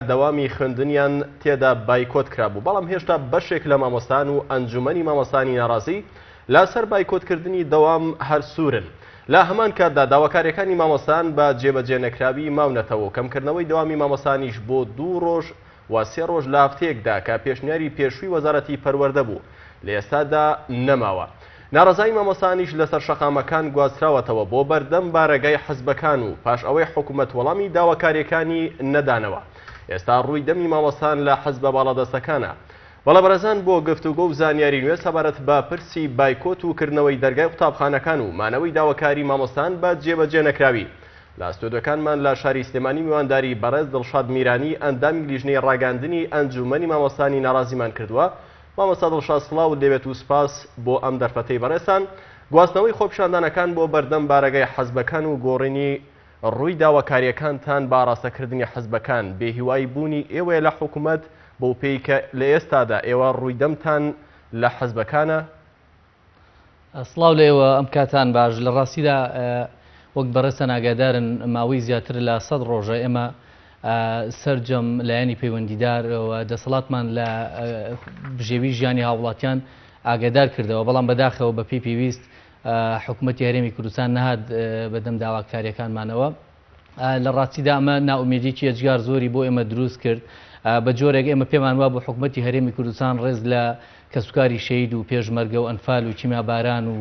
دەوامی خوێندنیان تێدا بایکۆت کرابوو، بەڵام هێشتا بەشێک لە مامۆستایان و ئەنجومەنی مامۆستایانی ناڕازی لەسەر بایکۆتکردنی دەوام هەر سوورن. لە هەمان کاتدا داواکارییەکانی مامۆستایان بە جێبەجێنەکراوی ماونەتەوە و کەمکردنەوەی دەوامی مامۆستایانیش بۆ دوو ڕۆژ و سێ ڕۆژ لە هەفتەیەکدا کە پێشنیاری پێشووی وەزارەتی پەروەردە بوو لە ئێستادا نەماوە. ناڕەزایی مامۆستایانیش لەسەر شەقامەکان گواستراوەتەوە بۆ بەردەم بارەگای حزبەکان و پاش ئەوەی حکومەت وەڵامی داواکارییەکانی نەدانەوە ئێستا ڕووی دەمی مامۆستایان لە حزبە باڵادەستەکانە. بەڵێ بەڕێزان بۆ گفتوگۆ و زانیاری نوێ سەبارەت بە پرسی بایکۆت و کردنەوەی دەرگای قوتابخانەکان و مانەوەی داواکاری مامۆستایان بە جێبەجێ نەکراوی لە ستۆدیۆکانمان لە شاری سلێمانی میوانداری بەڕێز دڵشاد میرانی ئەندامی لیژنەی ڕاگەیاندنی ئەنجومەنی مامۆستایانی ناڕازیمان کردووە. مامۆستا دڵشاد سڵاوت لێبێت و سوپاس بۆ ئەم دەرفەتەی بەڕێزتان. گواستنەوەی خۆپیشاندانەکان بۆ بەردەم بارەگای حزبەکان و گۆڕینی ڕووی داواکارییەکانتان بە ئاڕاستەکردنی حزبەکان، بێهیوایی بوونی ئێوەیە لە حکومەت، بەوپێی کە لە ئێستادا ئێوە ڕووی دەمتان لە حزبەکانە؟ سڵاو لە ئێوە، ئەم کاتان باش. لە ڕاستیدا وەک بەڕێزتان ئاگادارن ماوەی زیاتر لە سەد ڕۆژە ئێمە سەرجەم لایەنی پەیوەندیدار و دەسەڵاتمان لە بژێوی ژیانی هاوڵاتیان ئاگادار کردەوە، بەڵام بەداخەوە بەپێی پێویست حکومەتی هەرێمی کوردستان نەهات بەدەم داواکاریەکانمانەوە. لە ڕاستیدا ئەمە نائومێدیەکی ئێجگار زۆری بۆ ئێمە دروست کرد، بە جۆرێک ئێمە پێمان وابوو حکومەتی هەرێمی کوردستان ڕێز لە کەسوکاری شەهید و پێشمەرگە و ئەنفال و کیمیاباران و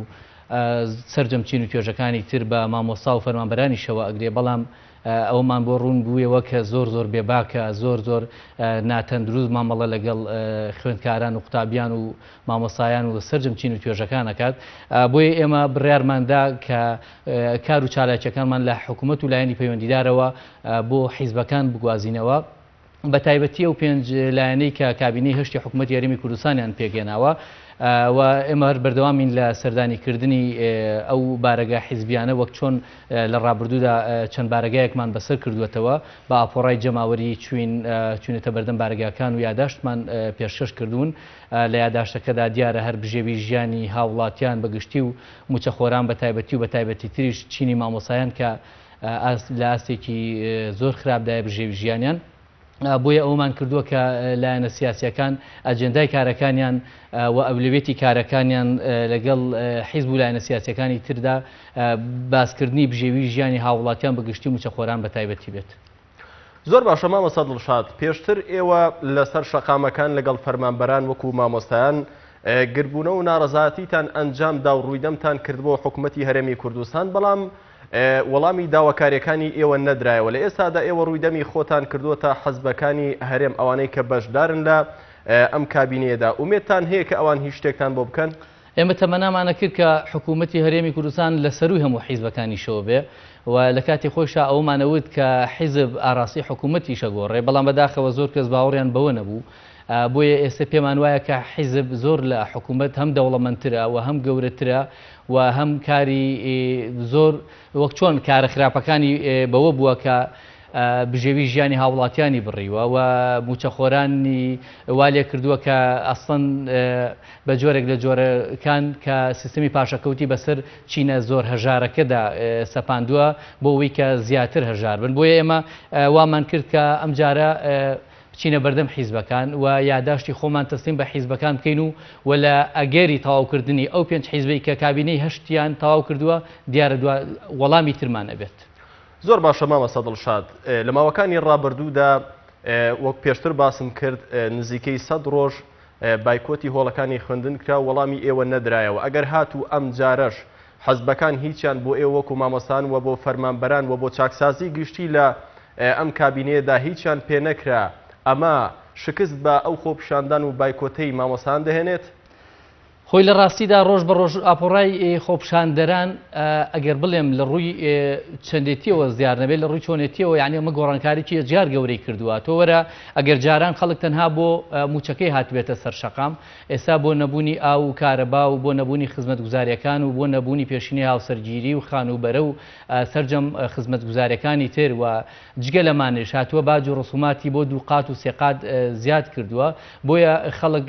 سەرجەم چین و توێژەکانی تر بە مامۆستا و فەرمانبەرانیشەوە ئەگرێ، بەڵام ئەوەمان بۆ ڕوون بوویەوە کە زۆر زۆر بێباکە، زۆر زۆر ناتەندروست مامەڵە لەگەڵ خوێندکاران و قوتابیان و مامۆستایان و سەرجەم چین و توێژەکان ئەکات. بۆیە ئێمە بڕیارمان دا کە کار و چالاکیەکانمان لە حکومەت و لایەنی پەیوەندیدارەوە بۆ حیزبەکان بگوازینەوە، بە تایبەتی ئەو پێنج لایەنەی کە کابینەی هەشتی حکومەتی هەرێمی کوردستانیان پێکهێناوە و ئێمە هەر بەردەوامین لە سەردانیکردنی ئەو بارەگا حیزبیانە وەک چۆن لە ڕابردوودا چەند بارەگایەکمان بەسەر کردووەتەوە بە ئاپۆڕای جەماوەری چوین چوینەتە بەردەم بارەگاکان و یاداشتمان پێشکەش کردوون. لە یاداشتەکەدا دیارە هەر بژێوی ژیانی هاوڵاتیان بە گشتی و مووچەخۆران بە تایبەتی و بە تایبەتیتریش چینی مامۆستایان کە لە ئاستێکی زۆر خراپدایە بژێوی ژیانیان. بۆیە ئەوەمان کردووە کە لایەنە سیاسییەکان ئەجێندای کارەکانیان و ئەولەویەتی کارەکانیان لەگەڵ حیزب و لایەنە سیاسییەکانی تردا باسکردنی بژێوی ژیانی هاوڵاتیان بە گشتی و مووچەخۆران بە تایبەتی بێت. زۆر باشە مامۆستا دڵشاد، پێشتر ئێوە لەسەر شەقامەکان لەگەڵ فەرمانبەران وەکو مامۆستایان گردبوونەوە و ناڕەزایەتیتان ئەنجام دا و ڕوویدەمتان کردبووە حکومەتی هەرێمی کوردستان، بەڵام وەڵامی داواکارییەکانی ئێوە نەدرایەوە. لە ئێستادا ئێوە ڕوویدەمی خۆتان کردووەتە حزبەکانی هەرێم، ئەوانەی کە بەشدارن لە ئەم کابینەیەدا، ئومێدتان هەیە کە ئەوان هیچ شتێکتان بۆ بکەن؟ ئێمە تەمەنامان ئەکرد کە حکوومەتی هەرێمی کوردستان لە سەرووی هەموو حیزبەکانیشەوە بێ و لە کاتی خۆیشا ئەوەمان ئەوت کە حیزب ئاراستەی حکوومەتیش ئەگۆڕێ، بەڵام بەداخەوە زۆر کەس باوەڕیان بەوە نەبوو. بۆیە ئێستە پێمان وایە کە حیزب زۆر لە حکوومەت هەم دەوڵەمەندترە و هەم گەورەترە و هەم کاری زۆر وەک چۆن کارە خراپەکانی بەوە بووە کە بژێوی ژیانی هاوڵاتیانی بڕیوە و مووچەخۆرانی وا لێکردووە کە ئەسڵەن بە جۆرێک لە جۆرەکان کە سیستمی پاشەکەوتی بەسەر چینە زۆر هەژارەکەدا سەپاندووە بۆ ئەوەی کە زیاتر هەژار بن. بۆیە ئێمە وامان کرد کە ئەمجارە بچینە بەردەم حیزبەکان و یاداشتی خۆمان تەسلیم بە حیزبەکان بکەین و و لە ئەگەری تەواوکردنی ئەو پێنج حیزبەی کە کابینەی هەشتیان تەواو کردووە دیارە دوا وەڵامی ترمان ئەبێت. زۆر باشە مامۆستا دڵشاد، لە ماوەکانی ڕابردوودا وەک پێشتر باسم کرد نزیکەی سەد ڕۆژ بایکۆتی هۆڵەکانی خوێندن کرا و وەڵامی ئێوە نەدرایەوە، ئەگەر هاتوو ئەمجارەش حزبەکان هیچیان بۆ ئێوە وەکو مامۆستایان و بۆ فەرمانبەران و بۆ چاکسازی گشتی لە ئەم کابینەیەدا هیچیان پێ نەکرا، ئەمە شکست بە ئەو خۆپیشاندان و بایکۆتەی مامۆستایان دەهێنێت؟ خۆی لە ڕاستیدا ڕۆژ بە ڕۆژ ئاپۆڕای خۆپیشاندەران ئەگەر بڵێم لە ڕووی چەندێتیەوە زیار نەبێت لە ڕووی چۆنێتیەوە یعنی ئەمە گۆڕانکاریی ئێجگار گەورەی کردووە تۆ وەرە ئەگەر جاران خەڵک تەنها بۆ مووچەکەی هاتبێتە سەر شەقام ئێستا بۆ نەبوونی ئاو و کارەبا و بۆ نەبوونی خزمەتگوزاریەکان و بۆ نەبوونی پێشینەی هاوسەرگیری و خانووبەرە و سەرجەم خزمەتگوزاریەکانی تر و جگە لەمانەیش هاتووە باج و ڕسوماتی بۆ دووقات و سێقات زیاد کردووە، بۆیە خەڵک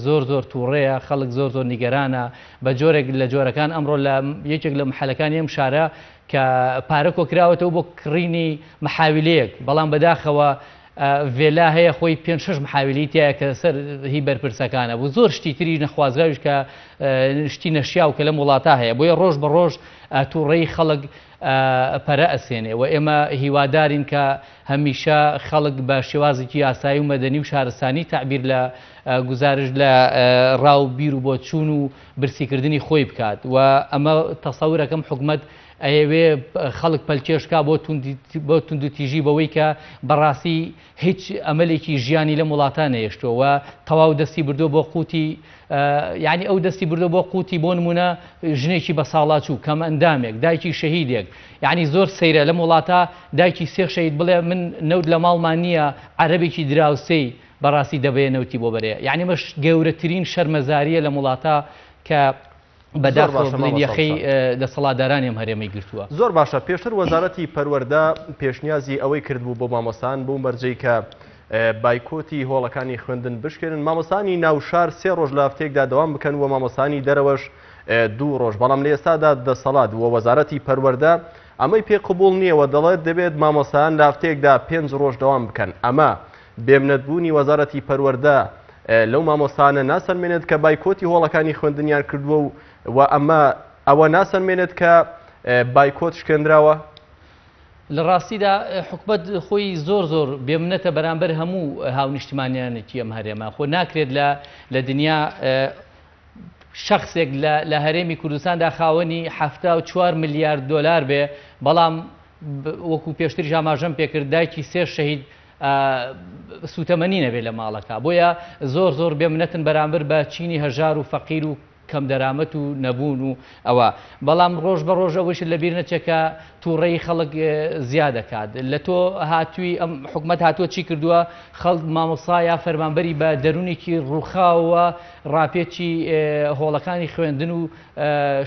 زۆر زۆر توڕەیە، خەڵک زۆر زۆر نیگەرانە، بە جۆرێک لە جۆرەکان ئەمڕۆ لە یەکێک لە محەلەکانی ئەم شارە کە پارە کۆکراوەتەوە بۆ کڕینی محاویلەیەک، بەڵام بەداخەوە. ڤێلا هەیە خۆی پێنج شەش محاویلی تایە کە سەر هی بەرپرسەکانە بوو زۆر شتی تری نەخوازراویش کە شتی نەشیاو کە لەم وڵاتە هەیە بۆیە ڕۆژ بە ڕۆژ تووڕەی خەڵک پەرە ئەسێنێ و ئێمە هیوادارین کە هەمیشە خەڵک بە شێوازێکی یاسایی و مەدەنی و شارستانی تەعبیر لە گوزارشت لە ڕا و بیر و بۆچوون و برسیکردنی خۆی بکات و ئەمە تەسەورەکەم حکومەت ئەیەوێ خەڵک پەلکێش کا بۆ بۆ توندوتیژی بەوەی کە بەڕاستی هیچ ئەمەلێکی ژیانی لەم وڵاتە نەهێشتووە و تەواو دەستی بردووە بۆ قوتی یعنی ئەو دەستی بردووە بۆ قوتی بۆ نمونە ژنێکی بە ساڵاچوو کەم ئەندامێک دایکی شەهیدێک یعنی زۆر سەیرە لەم وڵاتە دایکی سێ شەهید بڵێ من نەوت لە ماڵمان نییە عەرەبێکی دراوسێی بەڕاستی دەبەیە نەوتی بۆ بەرێ یعنی مەش گەورەترین شەرمەزاریە لەم وڵاتە کە زۆر بەداخەوە باشە بڵێین مامۆستا یەخەی دڵشاد. دەسەڵاتدارانی ئەم هەرێمەی گرتووە. زۆر باشە پێشتر وەزارەتی پەروەردە پێشنیازی ئەوەی کردبوو بۆ مامۆستایان بەو مەرجەی کە بایکۆتی هۆڵەکانی خوێندن بشکێنن مامۆستانی ناوشار سێ ڕۆژ لە هەفتەیەکدا دەوام بکەن و مامۆستانی دەرەوەش دوو ڕۆژ بەڵام لە ئێستادا دەسەڵات و وەزارەتی پەروەردە ئەمەی پێ قبوڵ نییە و دەڵێت دەبێت مامۆستایان لە هەفتەیەکدا پێنج ڕۆژ دەوام بکەن ئەمە بێمنەت بوونی وەزارەتی پەروەردە لەو مامۆستانە ناسەلمێنێت کە بایکۆتی هۆڵەکانی خوێندنیان کردووە و و ئەمە ئەوە ناسەلمێنێت کە بایکۆت شکێنراوە؟ لە ڕاستیدا حکومەت خۆی زۆر زۆر بێمنەتە بەرامبەر هەموو هاونیشتمانیانێکی ئەم هەرێمە خۆ ناکرێت لە لە دنیا شخصێک لە هەرێمی کوردستاندا خاوەنی 74 ملیارد دۆلار بێ بەڵام وەکو پێشتریش ئاماژەم پێکرد دایکی سێ شەهید سوتەمەنی نەبێت لە ماڵەکە بۆیە زۆر زۆر بێمنەتن بەرامبەر بە چینی هەژار و فەقیر و کەم دەرامەت و نەبوون و ئەوە بەڵام ڕۆژ بە ڕۆژ ئەوەیشت لەبیر نەچێت کە تووڕەی خەڵک زیاد دەکات لە تۆ هاتووی ئەم حکومەت هاتووە چی کردووە خەڵک مامۆستا یا فەرمانبەری بە دەرونێکی ڕووخاوە ڕاپێچی هۆڵەکانی خوێندن و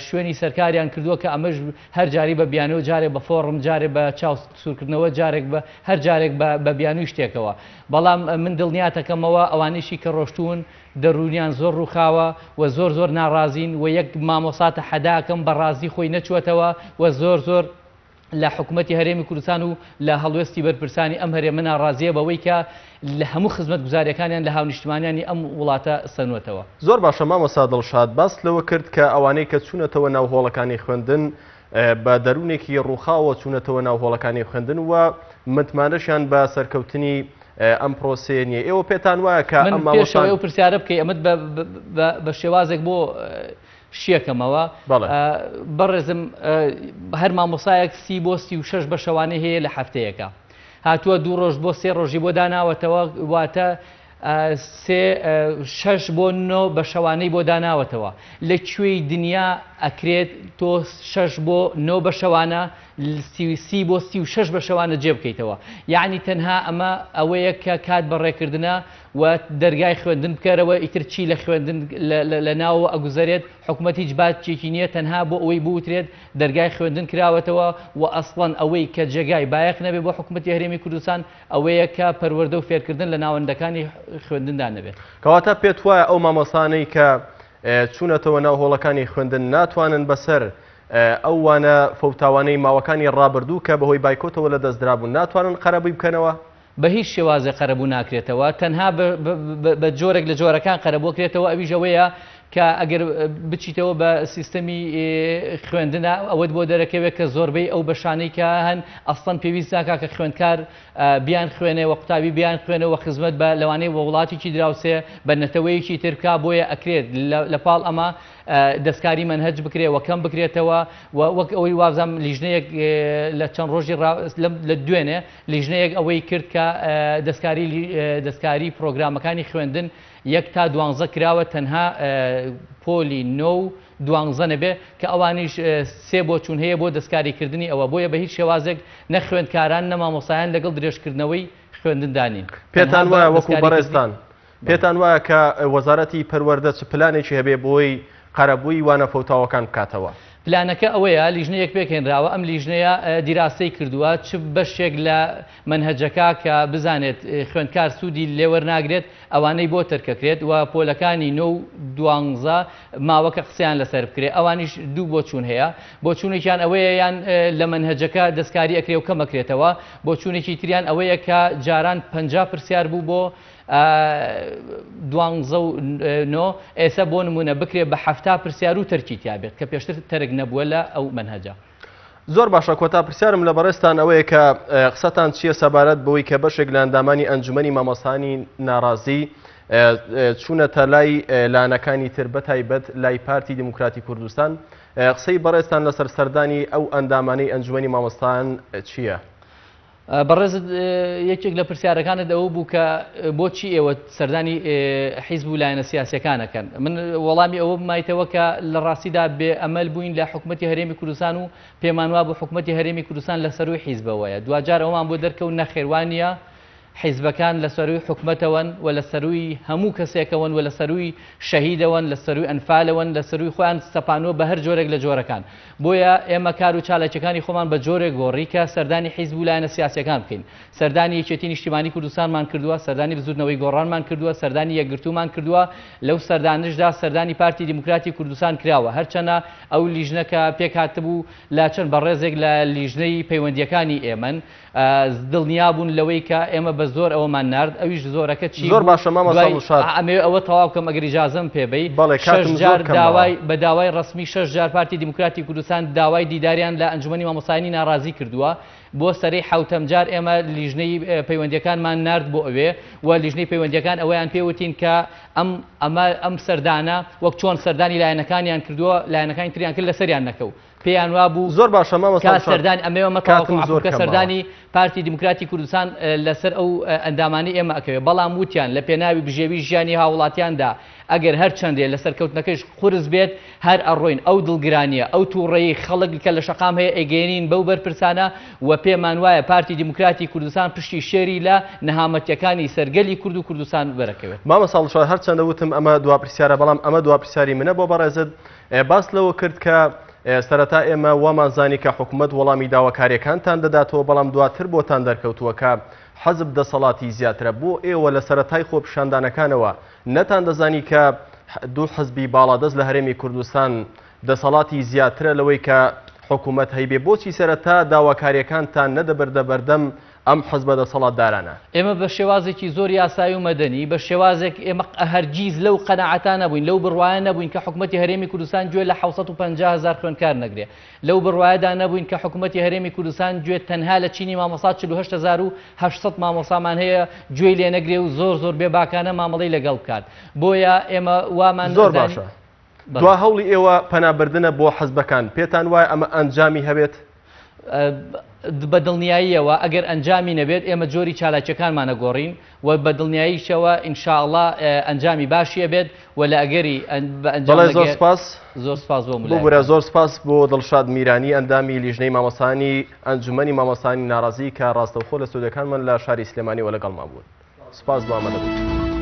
شوێنی سەرکاریان کردووە کە ئەمەش هەر جاری بە بیانوو جارێ بە فۆڕم جارێ بە چاو سوورکردنەوە جارێک بە هەر جارێک بە بیانووی شتێکەوە بەڵام من دڵنیاتەکەمەوە ئەوانەیشی کە ڕۆشتوون دەروونیان زۆر ڕووخاوە و زۆر زۆر ناڕازین و یەک مامۆستا تەحەداکەم بە ڕازی خۆی نەچووەتەوە و زۆر زۆر لە حکومەتی هەرێمی کوردستان و لە هەڵوێستی بەرپرسانی ئەم هەرێمە ناڕازیە بەوەی کە لە هەموو خزمەتگوزاریەکانیان لە هاونیشتمانیانی ئەم وڵاتە سەنوەتەوە. زۆر باشە مامۆستا دڵشاد باست لەوە کرد کە ئەوانەی کە چوونەتەوە ناو هۆڵەکانی خوێندن بە دەروونێکی ڕووخاوە چوونەتەوە ناو هۆڵەکانی خوێندن و متمانەشیان بە سەرکەوتنی ئەم پرۆسەیە نییە ئێوە پێتان وایە کە من ئەم پێش مامۆستان ئەوەی ئەو پرسیارە بکەی ئەمەت بە شێوازێک بۆ شیەکەمەوە بەڕێزم هەر مامۆسایەک سی بۆ 36 بە شەوانەی هەیە لە هەفتەیەەکە هاتووە دوو ڕۆژ بۆ سێ ڕۆژی بۆ داناوەتەوە واتە سێ شەش بۆ نۆ بە شەوانەی بۆ داناوەتەوە لە کوێی دنیا ئەکرێت تۆ شەش بۆ نۆ بە شەوانە سی بۆ 36 بە شەوانە جێ بکەیتەوە یعنی تەنها ئەمە ئەوەیە کە کات بەڕێکردنە و دەرگای خوێندن بکەرەوە ئیتر چی لە خوێندن لە ناوەوە ئەگوزەرێت حکومەت هیچ باکێکی نییە تەنها بۆ ئەوەی بوترێت دەرگای خوێندن کراوەتەوە و ئەسڵەن ئەوەی کە جێگای بایەخ نەبێ بۆ حکومەتی هەرێمی کوردستان ئەوەیە کە پەروەردە و فێرکردن لە ناوەندەکانی خوێندندا نەبێت. کەواتە پێت وایە ئەو مامۆستانەی کە چوونەتەوە ناو هۆڵەکانی خوێندن ناتوانن بەسەر ئەو وانە فەوتاوانەی ماوەکانی ڕابردوو کە بەهۆی بایکۆتەوە لەدەستدرابوون ناتوانن قەرەبووی بکەنەوە؟ بە هیچ شێوازێک قەرەبوو ناکرێتەوە، تەنها بە جۆرێک لە جۆرەکان قەرەبووکرێتەوە ئەویش ئەوەیە کە ئەگەر بچیتەوە بە سیستەمی خوێندنە ئەوەت بۆ دەرەکەوێت کە زۆربەی ئەو بەشانەی کە هەن ئەسڵەن پێویست ناکا کە خوێندکار بیان خوێنێ و قوتابی بیان خوێنێ و خزمەت بە لەوانەیە بە وڵاتێکی دراوسێ بە نەتەوەیەکی تر بکا بۆیە ئەکرێت لە پاڵ ئەمە دەستکاری مەنهەج بکرێ و کەم بکرێتەوە و وەک ئەوەی وابزانم لیژنەیەک لە چەند ڕۆژی لە دوێنێ لیژنەیەک ئەوەی کرد کە دەستکاری دەستکاری پرۆگرامەکانی خوێندن یەک تا دوانزە کراوە تەنها پۆلی نۆ و دوانزە نەبێ کە ئەوانیش سێ بۆچوون هەیە بۆ دەستکاریکردنی ئەوە بۆیە بە هیچ شێوازێک نە خوێندکاران نە مامۆستایان لەگەڵ درێژکردنەوەی خوێندندا نین پێتان وایە وەکو بەڕێزتان پێتان وایە کە وەزارەتی پەروەردە چ پلانێکی هەبێ بۆی قەرەبووی وانە فەوتاوەکان بکاتەوە؟ پلانەکە ئەوەیە لیژنەیەک پێکهێنراوە، ئەم لیژنەیە دیراسەی کردووە چ بەشێک لە مەنهەجەکە کە بزانێت خوێندکار سوودی لێوەرناگرێت ئەوانەی بۆ تەرکەکرێت و پۆلەکانی نۆ و دوانزە ماوە کە قسەیان لەسەر بکرێت ئەوانیش دوو بۆچوون هەیە بۆچوونێکیان ئەوەیە یان لە مەنهەجەکە دەستکاری ئەکرێ و کەمەکرێتەوە بۆچوونێکی تریان ئەوەیە کە جاران 50 پرسیار بوو بۆ دوانزە و نۆ ئێستا بۆ نمونە بکرێ بە 70 پرسیار و تەرکی تیا بێت کە پێشتر تەرک نەبووە لە ئەو مەنهەجە. زۆر باشە کۆتا پرسیارم لە بەڕێزتان ئەوەیە کە قسەتان چییە سەبارەت بەوەی کە بەشێک لە ئەندامانی ئەنجومەنی مامۆستانی ناڕازی چوونەتە لای لانەکانی تر بەتایبەت لای پارتی دیموکراتی کوردستان قسەی بەڕێزتان لەسەر سەردانی ئەو ئەندامانەی ئەنجومەنی مامۆستان چییە؟ بەڕێزت یەکێک لە پرسیارەکانت ئەوە بوو کە بۆچی ئێوە سەردانی حیزب و لایەنە سیاسەکان ئەکەن من وەڵامی ئەوە بمایتەوە کە لە ڕاستیدا بێ ئەمەل بووین لە حکوومەتی هەرێمی کوردستان و پێمان وابوو حکوومەتی هەرێمی کوردستان لە سەروی حیزبەوەیە دواجار ئەومان بۆ دەرکەوت نەخێوانە حیزبەکان لە سەروی حکومەتەوەن و لە سەروی هەموو کەسێکەوەن و لە سەروی شەهیدەوەن لە سەروی ئەنفالەوەن لە سەروی خۆیان سەپانوە بە هەر جۆرێک لە جۆرەکان بۆیە ئێمە کار و چالاکیەکانی خۆمان بە جۆرێک گۆڕی کە سەردانی حیزب و لایەنە سیاسیەکان بکەین. سەردانی یەکێتی نیشتیمانی کوردستانمان کردووە، سەردانی بزوتنەوەی گۆڕانمان کردووە، سەردانی یەکگرتوومان کردووە، لەو سەردانشدا سەردانی پارتی دیموکراتی کوردستان کراوە. هەرچەنە ئەو لیژنە کە پێکهاتبوو لە چەند بەڕێزێک لە لیژنەی پەیوەندیەکانی ئێمەن، دڵنیا بوون لەوەی کە ئێمە بە زۆر ئەوەمان نارد ئەویش زۆرەکە چی زۆر باشە مامۆستا دوای دڵشاد. ئەمەوێ ئەوە تەواو بکەم ئەگەر ئیجازەم پێ بەی بەڵێ شەش کاتم زۆر جار کەم ماوە. داوای بە داوای ڕەسمی شەش جار پارتی دیموکراتی کوردستان داوای دیداریان لە ئەنجومەنی مامۆستایانی ناڕازی کردووە بۆ سەرەی حەوتەم جار ئێمە لیژنەی پەیوەندیەکانمان نارد بۆ ئەوێ و لیژنەی پەیوەندیەکان ئەوەیان پێ وتین کە ئەم ئەمە ئەم سەردانە وەک چۆن سەردانی لایەنەکانیان کردووە لایەنەکانی تریان کرد لەسەریان نەکەو پێیان وابوو زۆر باشە مامۆستا کە دڵشاد سەردانی ئەمەوێ ئەمە تەواو کاتم بکەم زۆر عەفوو کە کەم ماوە. سەردانی پارتی دیموکراتی کوردستان لەسەر ئەو ئەندامانەی ئێمە ئەکەوێ بەڵام وتیان لە پێناوی بژێوی ژیانی هاوڵاتیاندا ئەگەر هەر چەندێ لە سەرکەوتنەکەیش قورس بێت هەر ئەڕۆین ئەو دڵگرانیە ئەو توڕەیی خەڵک کە لە شەقام هەیە ئەیگەیەنین بەو بەرپرسانە و پێمان وایە پارتی دیموکراتی کوردستان پشتی شێری لە نەهامەتیەکانی سەر گەلی کورد و کوردستان بەرەکەوێت. مامۆستا دڵشاد هەرچەندە وتم ئەمە دوا پرسیارە بەڵام ئەمە دوا پرسیاری منە بۆ بەڕێزت باس لەوە کرد کە سەرەتا ئێمە وامان زانی کە حکومەت وەڵامی داواکاریەکانتان دەداتەوە بەڵام دواتر بۆتان دەرکەوتووە کە حەزب دەسەڵاتی زیاترە بۆ ئێوە لە سەرەتای خۆپیشاندانەکانەوە نەتان دەزانی کە دوو حزبی باڵادەست لە هەرێمی کوردستان دەسەڵاتی زیاترە لەوەی کە حکومەت هەیبێ بۆچی سەرەتا داواکاریەکانتان نەدەبردە بەردەم ئەم حزبە دەسەڵاتدارانە. ئێمە بە شێوازێکی زۆر یاسایی و مەدەنی، بە شێوازێک ئێمە هەرگیز لەو قەناعەتە نەبووین، لەو بڕوایە نەبووین کە حکومەتی هەرێمی کوردستان گوێ لە 750 هەزار خوێندکار نەگرێ. لەو بڕوایەدا نەبووین کە حکومەتی هەرێمی کوردستان گوێ تەنها لە چینی مامۆستا 48800 مامۆستامان هەیە گوێی لێ نەگرێ و زۆر زۆر بێباکانە مامەڵەی لەگەڵ بکات. بۆیە ئێمە وامان زۆر زانی باشە. بەڵێ. دوا هەوڵی ئێوە پەنابردنە بۆ حزبەکان، پێتان وایە ئەمە ئەنجامی هەبێت؟ بە دڵنیاییەوە ئەگەر ئەنجامی نەبێت ئێمە جۆری چالاکیەکانمان ئەگۆڕین و بە دڵنیاییشەوە ان شاء اللە ئەنجامی باشی ئەبێت و لە ئەگەری بە ئەنجام بەڵێ زۆر نەگەیە سپاس. زۆر سپاس بۆ ببورە ملایەکان. زۆر سپاس بۆ دڵشاد میرانی ئەندامی لیژنەی مامۆستایانی ئەنجومەنی مامۆستایانی ناڕازی کە ڕاستەوخۆ لە ستۆدیۆکانمان لە شاری سلێمانیەوە لەگەڵمان بوون. سپاس بۆ ئامادەبوونتان.